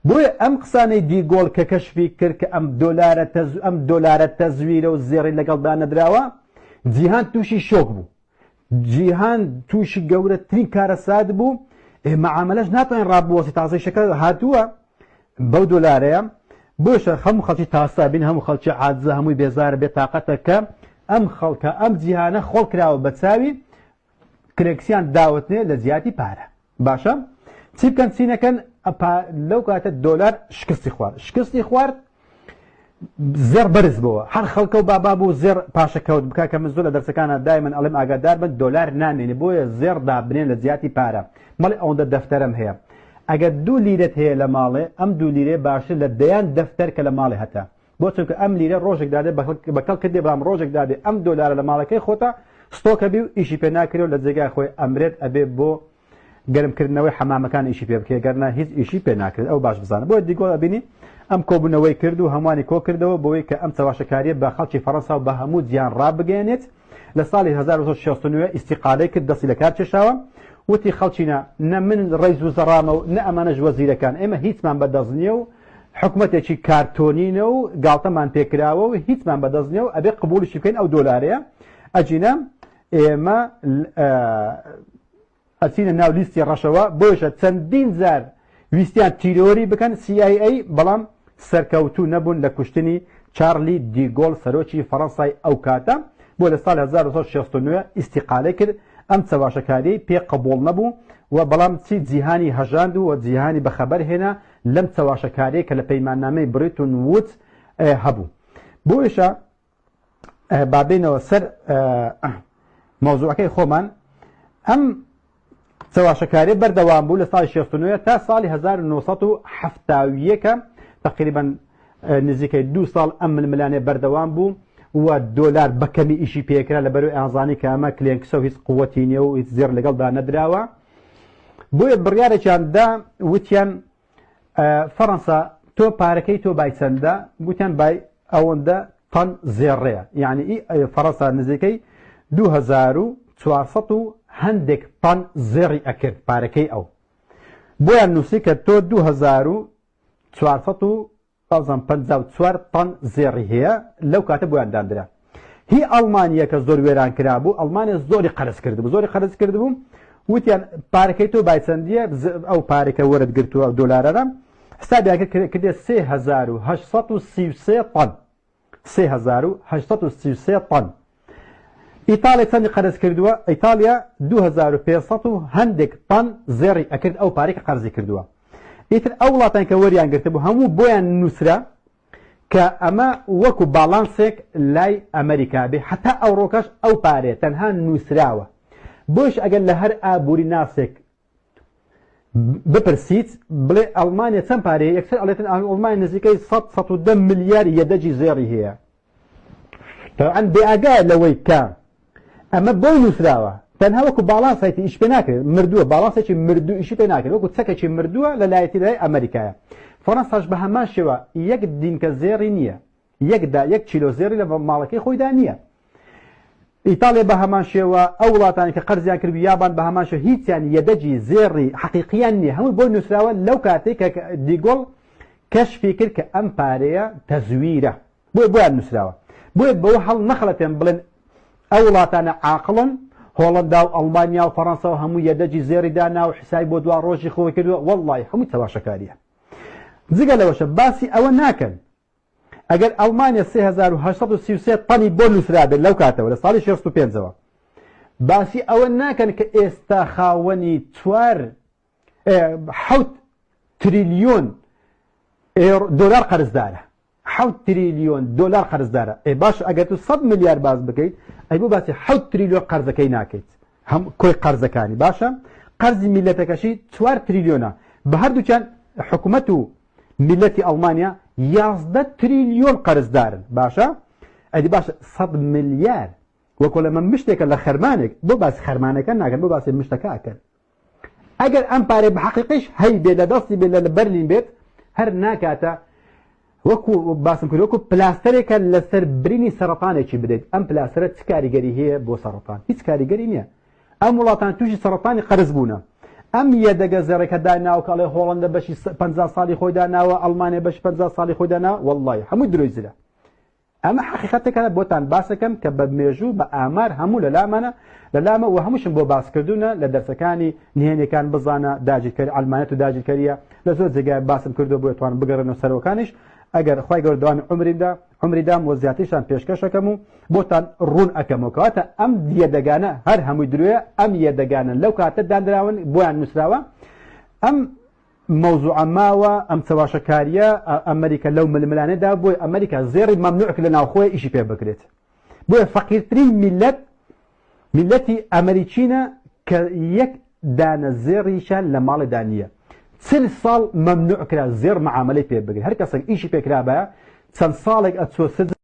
بۆیە ئەم قسانەی دیگۆڵ کە کەشفی کرد کە ئەم دۆلارە تەز ئەم دۆلارە تەزویرە و زێڕی لەگەڵدا نەدراوە جیهان تووشی شۆک بوو جیهان تووشی گەورەترین کارەسات بوو ئێ مەعامەلەش ناتوانین ڕابوەستی تازەی شەکە هاتووە بەو دۆلارەیە بۆیشە هەموو خەڵکی تاسا بین هەموو خەڵکی عاجزە هەمووی بێزارە بێ تاقەتە کە ئەم خەڵکە ئەم جیهانە خۆڵ کراوە بە چاوی کرێکسیان داوەتنێ لە جیاتی پارە باشە چی بکەن چی نەکەن لەو کاتە دۆلار شکستی خوارد شکستی خوارد زێڕ بەرز بۆوە هەر خەڵکە و بابا بوو زێڕ پاشەکەوت بکە کە من زۆر لە دەرسەکانە دایمەن ئەڵێم ئاگادار بن دۆلار نامێنێ بۆیە زێڕ دابنێن لە جیاتی پارە مەڵێ ئەوەندە دەفتەرم هەیە ئەگەر دوو لیرەت هەیە لە ماڵێ ئەم دوو لیرێ باشتر لە دەیان دەفتەر کە لە ماڵێ هەتە بۆ چونکە ئەم لیرە ڕۆژێک دادێ بە کەڵکت دێ بەڵام ڕۆژێک دادێ ئەم دۆلارە لە ماڵەکەی خۆتا ستۆکە بی و ئیشی پێ ناکرێ و لە جێگای خۆی ئەمرێت ئەبێ بۆ گەرمکردنەوەی حەمامەکان ئیشی پێ بکەی گەرنا هیچ ئیشی پێ ناکرێت ئەو باش بزانە بۆیە دیگۆڵ ئەبینی ئەم کۆبوونەوەی کرد و هەمووانی کۆ کردەوە بۆی کە ئەم چەواشەکاریە بە خەڵکی فەڕەنسا و بە هەموو جیهان ڕابگەیەنێت لە ساڵی 1969 ئیستیقالەی کرد دەستی لە کار کێشاوە وتی خەڵکینە نە من ڕیز و زەڕامە و نە ئەمانەش وەزیرەکان ئێمە هیچمان بەدەست نییە و حکومەتێکی کارتۆنینە و گاڵتەمان پێکراوە و هیچمان بەدەست نییە و ئەبێ قبوڵیشی بکەین ئەو دۆلارەیە ئەجینا ئێمە ئەچینە ناو لیستی ڕەشەوە، بۆیشە چەندین جار ویستیان تیرۆری بکەن CIA بەڵام سەرکەوتوو نەبوون لە کوشتنی چارلی دیگۆڵ سەرۆکی فەڕەنسای ئەو کاتە، بۆ لە ساڵی 1969 ئیستیقالەی کرد، ئەم چەواشەکاریەی پێ قبوڵ نەبوو و بەڵام چی جیهانی هەژاند و جیهانی بەخەبەر هێنا لەم چەواشەکاریەی کە لە پەیماننامەی بریتون وودز هەبوو. بۆیشە با بێینەوە سەر مەوزوعەکەی خۆمان ئەم چەواشەکاری بەردەوام بوو لە ساڵی 69 تا ساڵی 1970 تقریبا نزیکەی دوو ساڵ ئەم ململانێ بەردەوام بوو و دۆلار بە کەمی ئیشی پێکرا لە بەرەوەی ئازانی کە ئەمە کلێنکسە و هیچ قوەتی نییە و هیچ زێڕ لەگەڵدا نەدراوە بۆیە بڕیارێکیان دا وتیان فەڕەنسا تۆ پارەکەی تۆ بای چەندە؟ گوتیان بای ئەوەندە تەن زێڕەیە یعنی ئی فەڕەنسا نزیکەی 2400 و هەندێک تەن زێڕی ئەکرد پارەکەی ئەو بۆیان نووسی کە تۆ 2400 و بازم 54 تەن زێڕی هەیە لەو کاتە بۆیان داندرا هی ئەڵمانیە کە زۆر وێران کرابوو ئەڵمانیا زۆری قەرز کردبوو زۆری قەرز کردبوو وتیان پارەکەی تۆ بای چەندیە ئەو پارەکە وەرت گرتووە ئەو دۆلارەرە حسابیان کرد کردێ 3833 تەن 3833 تەن ئیتاڵیا چەندی قەرز کردووە ئیتاڵیا 2500 و هەندێک تەن زێڕی ئەکرد ئەو پارەی کە قەرزی کردووە ئیتر ئەو وڵاتان کە وەریان گرتبوو هەموو بۆیان نووسرا کە ئەمە وەکو باڵانسێک لای ئەمریکا بێ هەتا ئەوڕۆکەش ئەو پارەیە تەنها نووسراوە بۆیش ئەگەر لە هەر ئابووری ناسێک بپرسیت بڵێ ئەڵمانیا چەند پارەیە یەکسەر ئەڵێتن ئەڵمانیا نزیکەی 100 110 ملیار یەدەگی زێڕی هەیە تەبعەن بێ ئاگایە لەوەی کە ئەمە بۆی نووسراوە تەنها وەکو باڵانسێکی ئیش پێ ناکرێت مردووە باڵانسێکی مردوو ئیشی پێ ناکرێت وەکو چەکێکی مردووە لە لایەتی لای ئەمریکایە فەڕەنساش بە هەمان شێوە یەک دینکە زێڕی نییە یەکدا یەک کیلۆ زێڕی لە ماڵەکەی خۆیدا نییە ئیتاڵیا بە هەمان شێوە ئەو وڵاتانی کە قەرزیان کرد یابان بە هەمان شێوە هیچیان یەدەگی زێڕی حەقیقیان نییە هەمووی بۆی نووسراوە لەو کاتێک کە دیگۆڵ کەشفی کرد کە ئەم پارەیە تەزویرە بۆیە بۆیان نووسراوە بۆیە بەوە هەڵ نەخڵەتێن بڵێن ئەو وڵاتانە عاقڵن هۆڵندا و ئەڵمانیا و فەڕەنسا و هەموو یەدەگی زێڕی دانا و حسابی بۆ دوا ڕۆژی خۆی کردووە وەڵڵاهی هەمووی چەواشەکاریە جگە لەوەشە باسی ئەوە ناکەن ئەگەر ئەڵمانیا 3833 تەنی بۆ نووسرابێت لەو کاتەوە لە ساڵی 65ەوە باسی ئەوە ناکەن کە ئێستا خاوەنی چوار حەوت تریلیۆن دۆلار قەرزدارە حەوت تریلیۆن دۆلار قەرزدارە ئێ باش ئەگەر تو 100 ملیار باس بکەیت ئەی بۆ باسی حەوت تریلیۆن قەرزەکەی ناکەیت هەم کۆی قەرزەکانی باشە قەرزی میلەتەکەشی چوار تریلیۆنە بە هەردووکیان حکومەت و میلەتی ئەڵمانیا یازدە تریلیۆن قەرزدارن باشە ئەدی باشە 100 ملیار وەکۆ لەمە مشتێکە لە خەرمانێک بۆ باسی خەرمانەکە ناکەن بۆ باسی مشتەکە ئەکەن ئەگەر ئەم پارەی بە حەقیقیش هەیبێت لە دەستی بێت لە بەرلین بێت هەر ناکاتە وەکو باسم کرد وەکو پلاستەرێکە لەسەر برینی سەرەتانێکی بدەیت ئەم پلاستەرە چ کاریگەری هەیە بۆ سەرەتان هیچ کاریگەری نییە ئەم وڵاتان تووشی سەرەتانی قەرز بوونە. ئەم یەدەگە زێڕێکە داناوە کە ئەڵێ هۆڵەندە بەشی 50 ساڵی خۆی داناوە، ئەڵمانیا بەشی 50 ساڵی خۆی داناوە، وەڵڵاهی هەمووی درۆی زلە. ئەمە حەقیقەتێکە بۆتان باسەکەم کە بە مێژوو بە ئامار هەموو لە لامانە لە لامە و هەمووشم بۆ باس کردوونە لە دەرسەکانی نهێنیەکان بزانە داگیرکەری عەلمانیەت و داگیرکەریە لە زۆر جێگای باسم کردووە بۆیە توانم بگەڕێنەوە سەرەوەکانیش ئەگەر خوای گەورە دەوامی عومریدا عومری دام و زیاتریشتان پێشکەش ئەکەم و بۆتان ڕوون ئەکەمەوە کەواتە ئەم یەدەگانە هەر هەمووی درۆیە ئەم یەدەگانە لەو کاتە دانراون بۆیان نووسراوە ئەم مەوزوعە ماوە ئەم چەواشەکاریە ئەمریکا لەو ململانێدا بۆی ئەمریکا زێڕی مەمنوع کرد لە ناوخۆی ئیشی پێ بکرێت بۆیە فەقیرترین میلەت میلەتی ئەمریکینە کە یەک دانە زێڕیشان لە ماڵێدا نییە 40 ساڵ مەمنوع کرا زێڕ معاملەی پێ بگرێت هەر کەسێک ئیشی پێکرابایە چەند ساڵێک ئەچوە سجن.